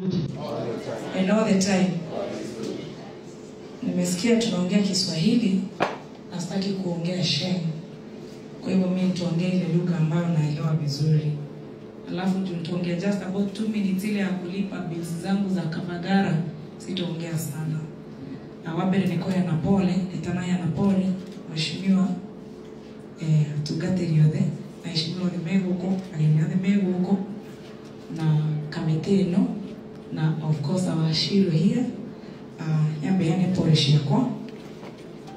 And all the time. Nimesikia tunaongea Kiswahili na sitaki kuongea Sheng. Kwa hivyo mimi nitaongea ile lugha ambayo naelewa vizuri. Alafu tutaongea just about 2 minutes ile ya kulipa bills zangu za Kavagara, sitaongea sana. Na wabere nikoya na pole, etanaya na pole, mheshimiwa tungatĩri othe, na heshimiwa othe me gũkũ, ageni othe me gũkũ, na kamĩtĩ ĩno, na of course our Shiro here, nyambeane pole ciakwa,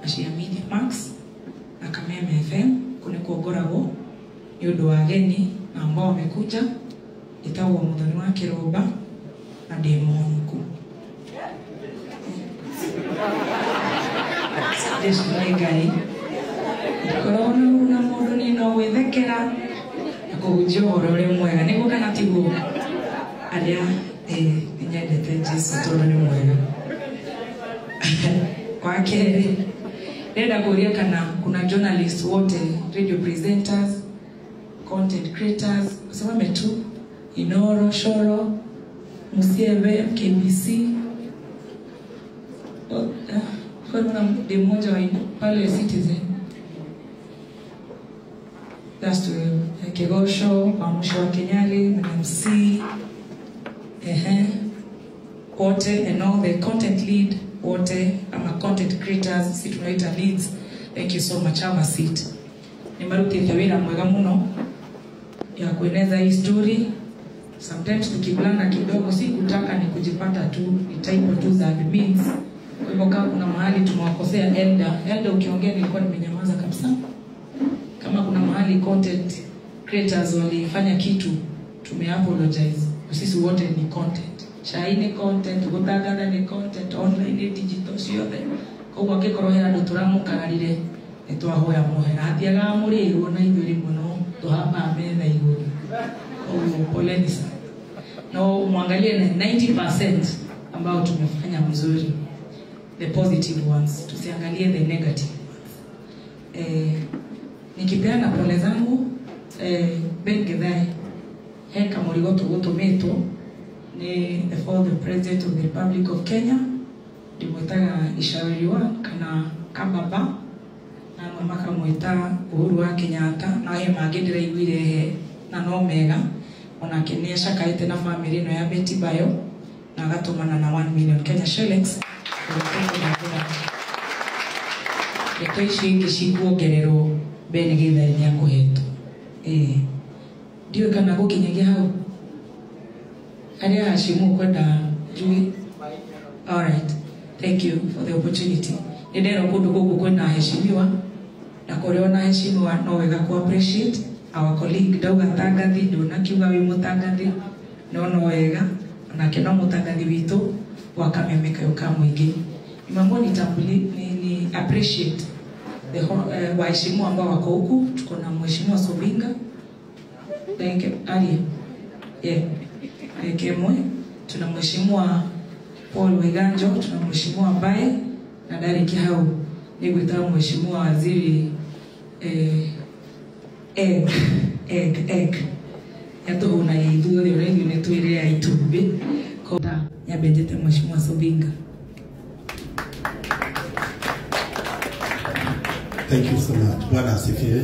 na cia Media Max, na Kameme FM, kũ nĩkuo ngoragwo, nĩ ũndũ wa ageni na ambao wamekuja, ĩtagwo Mũthoni wa Kĩrũmba, na ndĩ mũhonoku. Jesu nĩ Ngai. Ndikoragwo na mũndũ niĩ no gwĩthekera na kũhunjia ũhoro ũrĩa mwega, nĩguo kana tiguo? Arĩa nĩnyendete Jesu tondũ nĩ mwega. Wa kerĩ, ndĩrenda kũũria kana kuna journalists wote, radio presenters, content creators, usimame tu, Inoro, Shoro, Musieve, KBC. Kuna mde mmoja wa pale Citizen. That's to Kegosho, Pamusho wa Kenyali, MC, wote, and all the content lead, wote, ama content creators, si tunaita leads. Thank you so much. Have a seat. Nimarutite wira mwega muno ya kueneza hii story. Sometimes tukiblanda kidogo, si kutaka ni kujipata tu, ni typo tu za admins. Kwa hivyo kama kuna mahali tumewakosea elder, elder ukiongea nilikuwa nimenyamaza kabisa. Kama kuna mahali content creators walifanya kitu, tumeapologize. Sisi wote ni content. Shai ni content, gutagana ni content, online ni digital ciothe. Koguo angĩkorwo he andũ tũramũkararire, nĩ twahoya mũhera. Hatiagaga mũrĩrwo na ithuĩ rĩmwe no tũhambaga metha igũrũ. Koguo poleni sana. No muangalie na 90% ambao tumefanya mzuri. The positive ones, tusiangalie the negative ones. Nikipeana pole zangu, Ben Githae, heka mũrigo tũgũtũmĩtwo ni the former president of the Republic of Kenya, ndimwĩtaga Icawĩriwa kana Kababa, na amwe makamwĩta Uhuru wa Kenyatta, na he mangĩ ndĩraiguire he na no mega, onake nĩ acakaĩte na family ĩno ya Betty Bayo, na agatũmana na 1 million Kenya shillings. Ndeto ici ingĩ cikuongererwo Ben Githae nĩ akũhetwo. Ndiũĩ kana gũkinyagia hau. Arĩa Hashimu kwenda njui. All right. Thank you for the opportunity. Nĩ nderwo kũndũ gũkũ kwĩna heshimiwa, na kũrĩ ona heshimiwa no wega ku appreciate our colleague ndauga tangathi, ndũnakiuga wĩ mũtangathi, no no wega onake no mũtangathi witũ wa Kameme kayũ ka mũingĩ. Mambo ni appreciate the waheshimiwa ambao wako huku. Tuko na mheshimiwa Sobinga, thank you Ali, yeah, Kemwe, tuna mheshimiwa Paul Weganjo, tuna mheshimiwa ambaye na Derek hau ni gwita mheshimiwa waziri egg egg egg yatuhuna ithuothe ũrĩa ithuĩ nĩ twĩrĩa itumbĩ kota nyambĩnjĩte mheshimiwa Sobinga. Thank you so much. Bwana asifiwe.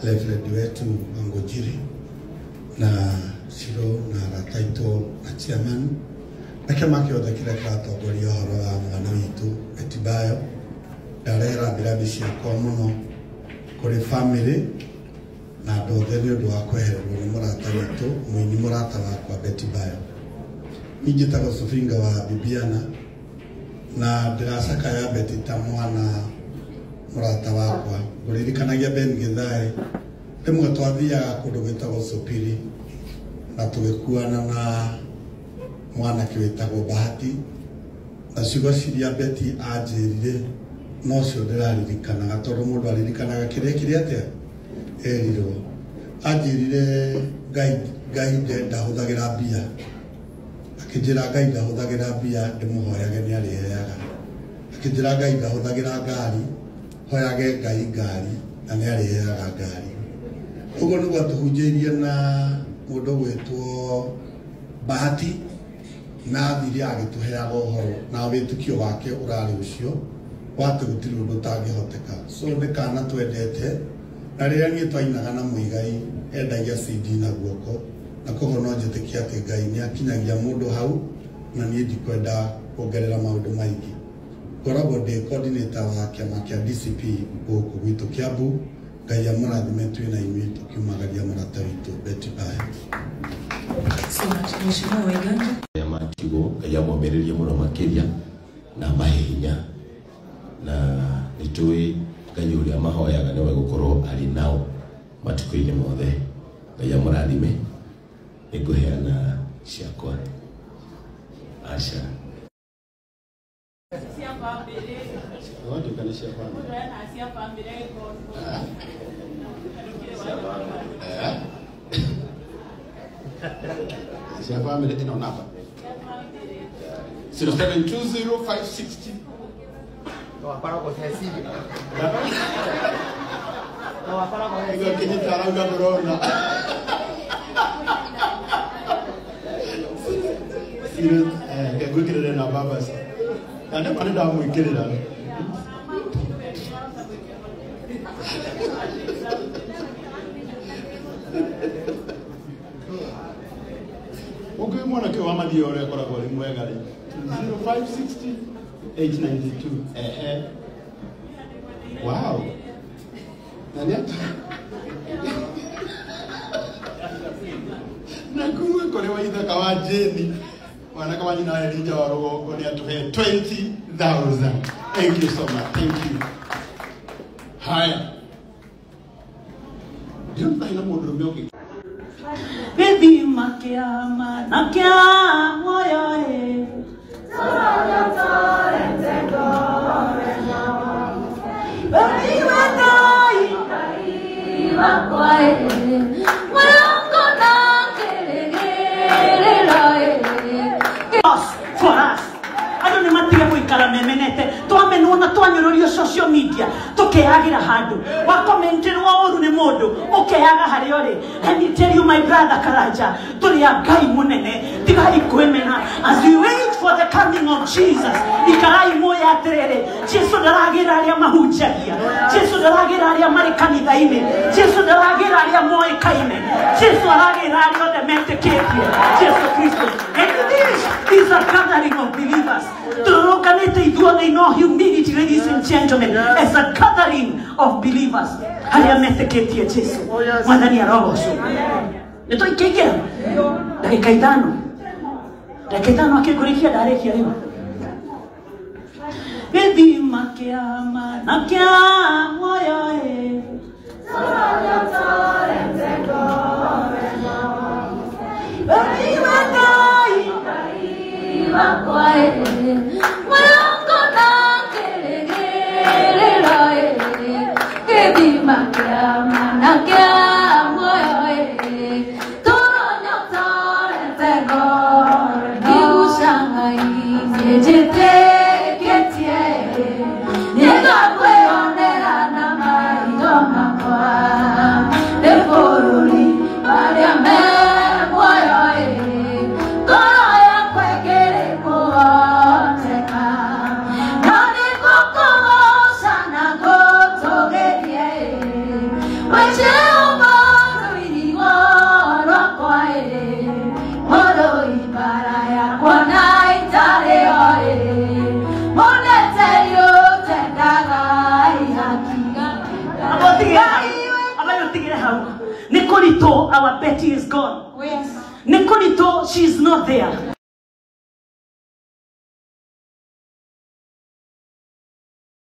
Reverend wetu Wangojiri na Shiro na Rataito na chairman na kĩama kĩothe kĩrĩa kĩratongoria ũhoro wa mwana witũ Betty Bayo, ndarehera mbirathi ciakwa mũno kũrĩ family na andũ othe nĩ ũndũ wa kwehererwo nĩ mũrata witũ, mũini mũrata wakwa Betty Bayo. Niĩ njĩtagwo Sobinga wa Bibiana na ndĩracakaya Betty ta mwana mũrata wakwa. Ngũririkanagia Ben Githae rĩmwe twathiaga kũndũ gwĩtagwo Supiri na tũgĩkuana na mwanake wĩtagwo Bahati, na ciugo ciria Betty anjĩrire nocio ndĩraririkanaga tondũ mũndũ aririkanaga kĩrĩa kĩrĩa atĩa erirwo. Anjĩrire Ngai ndahũthagĩra mbia, akĩnjĩra Ngai ndahũthagĩra mbia ndĩmũhoyage nĩ arĩheaga, akĩnjĩra Ngai ndahũthagĩra ngari hoyage Ngai ngari na nĩ arĩheaga ngari. Ũguo nĩguo atũhunjĩirie na mũndũ gwĩtwo Bahati Na athire agĩtũheaga ũhoro na wĩtĩkio wake ũrarĩ ũcio wa atĩ gũtirĩ ũndũ ũtangĩhoteka. So nĩ kana twendete na rĩrĩa niĩ twainaga na Muigai endagia CD na guoko na koguo no njĩtĩkie atĩ Ngai nĩ akinyagia mũndũ hau na niĩ ndikwenda kuongerera maũndũ maingĩ. Ngoragwo ndĩ coordinator wa kĩama kĩa DCP gũkũ gwitũ Kiambu. Ngai amũrathime twĩ na inyuĩ tũkiumagaria mũrata witũ Betty Bayo. So much Mheshimiwa Waiganja. Ya matigwo Ngai amomĩrĩrie mũno makĩria na amahe hinya na nĩtũĩ Ngai ũrĩa mahoyaga nĩwe gũkorwo arĩ nao matukũ-inĩ mothe. Ngai amũrathime. Nĩngũheana ciakwa. Aca. Cia family ĩno namba 0720560. Kinyita arauga ndũrona. Ngwĩkĩrĩre namba basi. Na nĩ ma nĩ ndamwĩkĩrĩra. Ũngĩ mwanake wa Mathia ũrĩa akoragwo arĩ mwega rĩ 0560 892. Ehe. Wow. Na nĩ na kuma kũrĩ wa ithaka wa Jane mwanake wa nyina Elijah wa Rũgongo nĩ atũhe 20,000. Thank you so much. Thank you. Haya. Ndio na mũndũrũme ũngĩ. Gĩthima kĩa ma na kĩa muoyo ĩ. For us. Andũ nĩ matige gũikara memenete twamenwo na twanyũrũrio social media tũkeagĩra handũ wakomenterwo ũru nĩ mũndũ ũkeaga harĩa ũrĩ. Let me tell you my brother Karanja, tũrĩ a Ngai mũnene, tigai kwĩmena. As we wait for the coming of Jesus, ikarai muoya atĩrĩrĩ, Jesu ndaragĩra arĩa mahunjagia, Jesu ndaragĩra arĩa marĩ kanitha-inĩ, Jesu ndaragĩra arĩa moĩkaine, Jesu aragĩra arĩa othe metĩkĩtie Jesu Kristo. And this is a gathering of believers. Tũrũrũnganĩte ithuothe in all humility, ladies and gentlemen, as a gathering of believers. Arĩa metĩkĩtie Jesu. Mwathani arogocwo. Nĩ tũikĩingĩra ndagĩka ithano. Ndagĩka ithano akĩngũrĩkia ndarĩkia rĩu. Gĩthima kĩa ma na kĩa muoyo ĩ. Nikolito, our Betty is gone. Yes. Nikolito, she is not there.